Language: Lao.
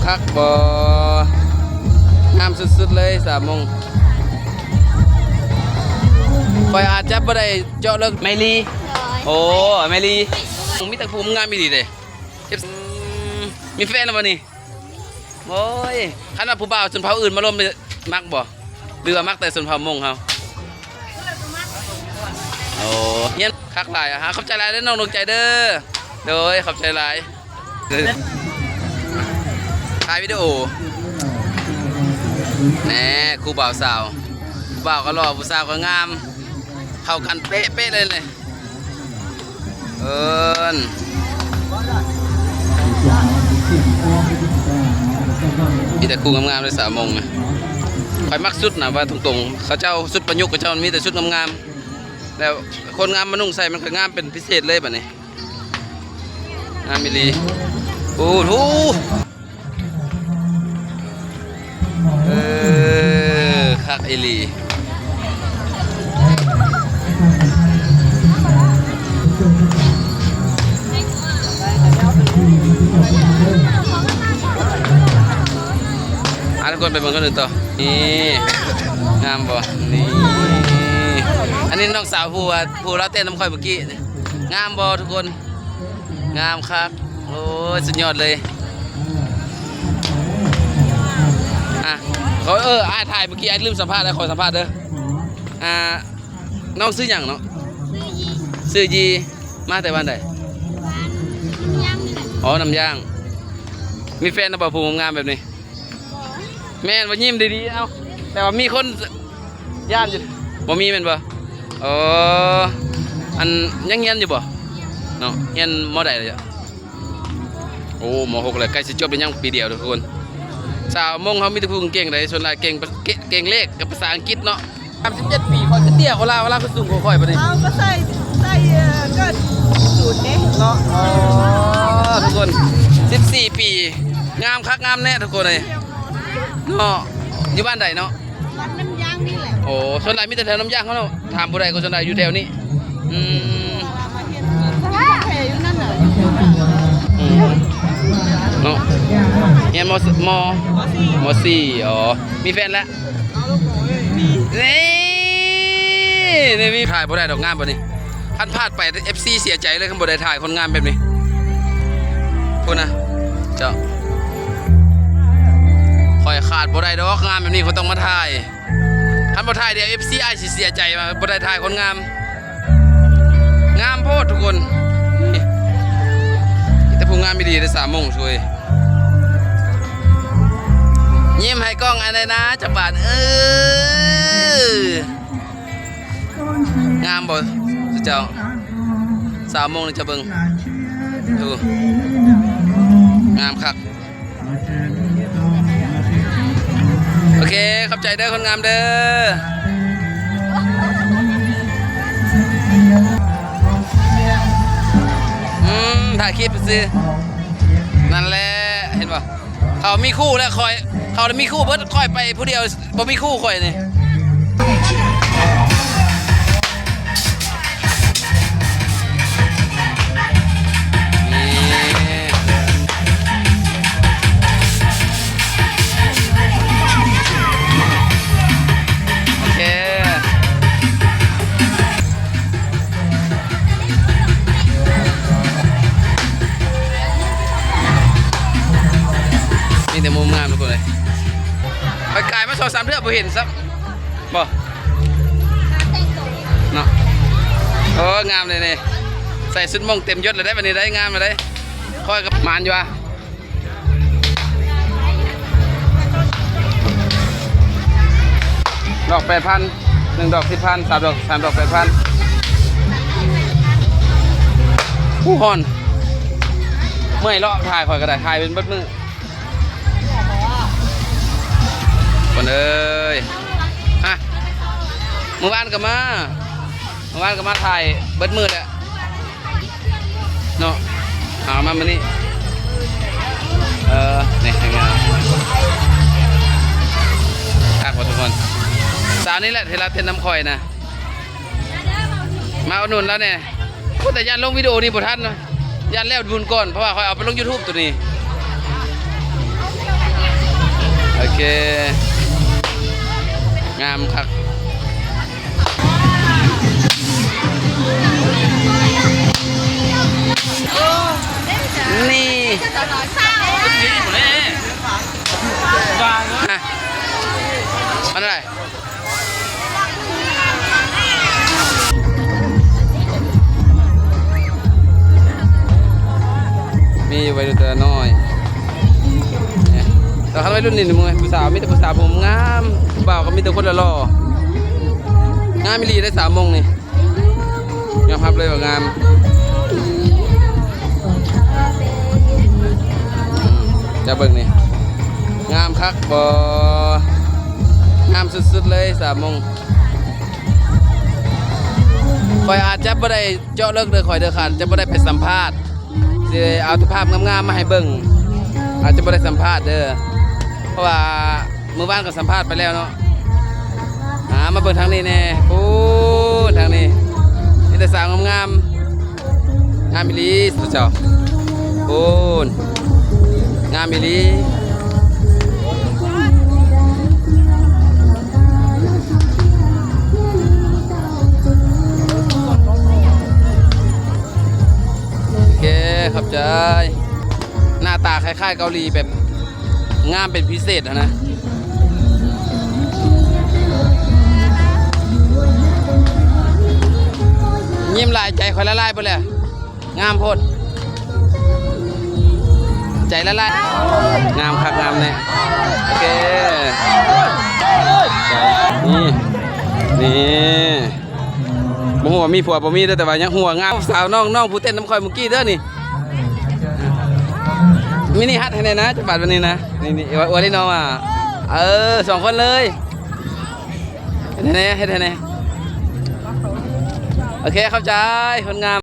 ຄັກບໍ່? ງາມສຸດໆເລີຍ ສາວມົ້ງ. ຂ້ອຍອາດຈະບໍ່ໄດ້ເຈາະເລິກ ແມລີ. ໂອ້ ແມລີ ມີແຕ່ຜູ້ງາມອີ່ຫຼີເດ້. ເອັບ ອືມ ມີແຟນແລ້ວບໍ່ນີ້? ໂອ້ຍ ຄັນວ່າຜູ້ບ່າວຊົນເຜົ່າອື່ນມາລົມນີ້ ມັກບໍ່ ຫຼືວ່າມັກແຕ່ຊົນເຜົ່າມົ້ງເຮົາ? ໂອ້ ຮຽນຄັກຫຼາຍ. ອາ ຂອບໃຈຫຼາຍເດີນ້ອງດວງໃຈເດີ. ໂດຍ ຂອບໃຈຫຼາຍ. ຖ່າຍວິດີໂອແນ່. ຄູ່ບ່າວສາວ ຜູ້ບ່າວກໍຫຼໍ່ ຜູ້ສາວກໍງາມ ເຂົ້າກັນເປະໆເລີຍນີ້. ເອີນ ມີແຕ່ຄູ່ງາມໆເລີຍສາວມົ້ງນະ. ຂ້ອຍມັກຊຸດນະ ວ່າຕົງໆ ເຂົາເຈົ້າຊຸດປະຍຸກ ເຂົາເຈົ້າມັນມີແຕ່ຊຸດງາມໆ ແລ້ວຄົນງາມມານຸ່ງໃສ່ ມັນກໍງາມເປັນພິເສດເລີຍບາດນີ້. ງາມອີ່ຫຼີ. ໂອ້ໂຫ. ເອີ ຄັກອີ່ຫຼີ. ອາ ທຸກຄົນໄປເບິ່ງຄົນອື່ນຕໍ່. ນີ້ ງາມບໍ່? ນີ້ ອັນນີ້ນ້ອງສາວຜູ້ວ່າ ຜູ້ລາວເຕັ້ນນຳຂ້ອຍເມື່ອກີ້. ງາມບໍ່ທຸກຄົນ? ງາມຄັກ. ໂອ້ຍ ສຸດຍອດເລີຍ. ອ່ະ ເອີ ອ້າຍຖ່າຍເມື່ອກີ້ ອ້າຍລືມສຳພາດ ອ້າຍຂໍສຳພາດເດີ. ອ່າ ນ້ອງຊື່ຫຍັງເນາະ? ຊື່ຢີ. ຊື່ຢີ. ມາແຕ່ບ້ານໃດ? ບ້ານນ້ຳຢາງນີ້ແຫຼະ. ອໍ ນ້ຳຢາງ. ມີແຟນແລ້ວບໍ່ ຜູ້ງາມແບບນີ້? ແມ່ນບໍ່? ຍິ້ມດີໆ ເອົ້າ ແຕ່ວ່າມີຄົນຢ້ານຢູ່ ບໍ່ມີແມ່ນບໍ່? ອໍ ອັນ ຍັງຮຽນຢູ່ບໍ່ເນາະ? ຮຽນ ມໍໃດແລ້ວ? ໂອ້ ມໍຫົກແລ້ວ ໃກ້ຊິຈົບແລ້ວ ຍັງປີດຽວທຸກຄົນ. ສາວມົ້ງເຮົາມີແຕ່ຜູ້ເກັ່ງໃດ໋ ສ່ວນຫຼາຍເກັ່ງ ເກັ່ງເລກກັບພາສາອັງກິດເນາະ. ສາມສິບເຈັດປີ ຂ້ອຍຄືເຕ້ຍກວ່າລາວ ລາວຄືສູງກວ່າຂ້ອຍປານນີ້. ເຮົາກໍໃສ່ ໃສ່ ເອີ ເກີດສູນເດ້ເນາະ. ອໍ ທຸກຄົນ ສິບສີ່ປີ ງາມຄັກງາມແນ່ທຸກຄົນເອີຍເນາະ. ຢູ່ບ້ານໃດເນາະ? ບ້ານນ້ຳຢາງນີ້ແຫຼະ. ໂອ້ ສ່ວນຫຼາຍມີແຕ່ແຖວນ້ຳຢາງເຮົາເນາະ. ຖາມຜູ້ໃດກໍສ່ວນຫຼາຍຢູ່ແຖວນີ້. ອືມ ແຖວຢູ່ນັ້ນນະ. ອືມ ເນາະ ຮຽນ ມໍ ມໍສີ່. ອໍ ມີແຟນແລ້ວ? ນີ້ ນີ້ມີ. ຖ່າຍບໍ່ໄດ້ດອກ ງາມປານນີ້. ຄັນພາດໄປ ເອັຟຊີ ເສຍໃຈເລີຍ ຄັນບໍ່ໄດ້ຖ່າຍຄົນງາມແບບນີ້. ພຸ້ນນະ ເຈົ້າ ຂ້ອຍຂາດບໍ່ໄດ້ດອກ ງາມແບບນີ້ຂ້ອຍຕ້ອງມາຖ່າຍ. ຄັນບໍ່ຖ່າຍດຽວ ເອັຟຊີ ອ້າຍຊິເສຍໃຈວ່າບໍ່ໄດ້ຖ່າຍຄົນງາມ. ງາມໂພດທຸກຄົນ. ນີ້ ມີແຕ່ຜູ້ງາມອີ່ຫຼີເດ້ ສາວມົ້ງຊ່ວຍ. ຍິ້ມໃຫ້ກ້ອງອັນໃດນະ ຈັກບາດ. ເອີ ງາມບໍ່ເຈົ້າ? ສາວມົ້ງນີ້ ຈະເບິ່ງ ໂອ້ ງາມຄັກ. ໂອເຄ ຂອບໃຈເດີ ຄົນງາມເດີ. ອືມ ຖ່າຍຄລິບຊື່ ນັ້ນແຫຼະ ເຫັນບໍ່? ເຂົາມີຄູ່ແລ້ວ ຂ້ອຍ ເຂົາມີຄູ່ເບິດ ຂ້ອຍໄປຜູ້ດຽວ ບໍ່ມີຄູ່ຂ້ອຍນີ້. ນີ້ ໂອເຄ ມີແຕ່ມຸມງາມທຸກຄົນເລີຍ. ຂ້ອຍກາຍມາສອງສາມເທື່ອບໍ່ເຫັນຊ້ຳ ບໍ່ເນາະ. ໂອ້ ງາມເລີຍນີ້ ໃສ່ຊຸດມົ້ງເຕັມຍົດແລ້ວໄດ໋ ບັດນີ້ໄດ້ງາມແລ້ວໄດ໋. ຂ້ອຍກໍໝານຢູ່ວ່າ ດອກແປດພັນ ໜຶ່ງດອກສິບພັນ ສາມດອກ ສາມດອກແປດພັນ. ໂອ້ ຮ້ອນ ເມື່ອຍເລາະ ຖ່າຍຂ້ອຍກໍໄດ້ ຖ່າຍເປັນເບິດມື້. ຄົນເອີຍ ຮະ ມື້ວານກໍມາ ມື້ວານກໍມາຖ່າຍເບິດມື້ແຫຼະເນາະ. ເອົາມາມື້ນີ້ ເອີ ນີ້ ງາມຄັກວ່າທຸກຄົນ. ສາວນີ້ແຫຼະທີ່ລາວເຕັ້ນນຳຂ້ອຍນະ. ມາອຸດໜູນລາວແດ່. ໂອ້ ແຕ່ຢ້ານລົງວິດີໂອນີ້ບໍ່ທັນ ຢ້ານແລ້ວບຸນກ່ອນ ເພາະວ່າຂ້ອຍເອົາໄປລົງຢູທູບໂຕນີ້. ງາມຄັກ ນີ້ ອ່ະ ມັນໄດ້ ມີໄວລຸ້ນແຕ່ນ້ອຍ ແຕ່ຄັນໄວລຸ້ນນີ້ ໝູ່ຜູ້ສາວ ມີແຕ່ຜູ້ສາວຜົມງາມ ຜູ້ບ່າວກໍມີແຕ່ຄົນຫຼໍ່ໆ ງາມອີ່ຫຼີເດ້ ສາວມົ້ງນີ້ ຍອມຮັບເລີຍວ່າງາມ ເຈົ້າເບິ່ງນີ້ ງາມຄັກບໍ່? ງາມສຸດໆເລີຍ ສາວມົ້ງ. ຂ້ອຍອາດຈະບໍ່ໄດ້ເຈາະເລິກເດີ ຂ້ອຍເດີ ຂ້ອຍອາດຈະບໍ່ໄດ້ໄປສຳພາດ ຊິເອົາແຕ່ພາບງາມໆມາໃຫ້ເບິ່ງ ອາດຈະບໍ່ໄດ້ສຳພາດເດີ ເພາະວ່າມື້ວານກໍສຳພາດໄປແລ້ວເນາະ. ອ່າ ມາເບິ່ງທາງນີ້ແດ່ ພຸ້ນ ທາງນີ້ມີແຕ່ສາວງາມໆ ງາມອີ່ຫຼີເຈົ້າ ພຸ້ນ ງາມອີ່ຫຼີ. ໂອເຄ ຂອບໃຈ. ໜ້າຕາຄ້າຍໆເກົາຫຼີ ແບບງາມເປັນພິເສດຫັ້ນນະ. ຍິ້ມຫຼາຍ ໃຈຂ້ອຍລະລາຍເບິດແລ້ວ. ງາມໂພດ ໃຈລະລາຍ ງາມຄັກງາມແນ່. ໂອເຄ ນີ້ ນີ້ ບໍ່ຮູ້ວ່າມີຜົວບໍ່ມີເດີ ແຕ່ວ່າຍັງຫົວງາມ. ສາວນ້ອງ ນ້ອງຜູ້ເຕັ້ນນຳຂ້ອຍມື້ກີ້ເດີນີ້ ມິນິຮັດໃຫ້ແດ່ນະ ຈັກບາດວັນນີ້ນະ. ນີ້ໆ ອວຍ ອວຍເລີຍນ້ອງວ່າ ເອີ ສອງຄົນເລີຍ. ເຮັດໃຫ້ແດ່ ເຮັດໃຫ້ແດ່. ໂອເຄ ຂອບໃຈ ຄົນງາມ.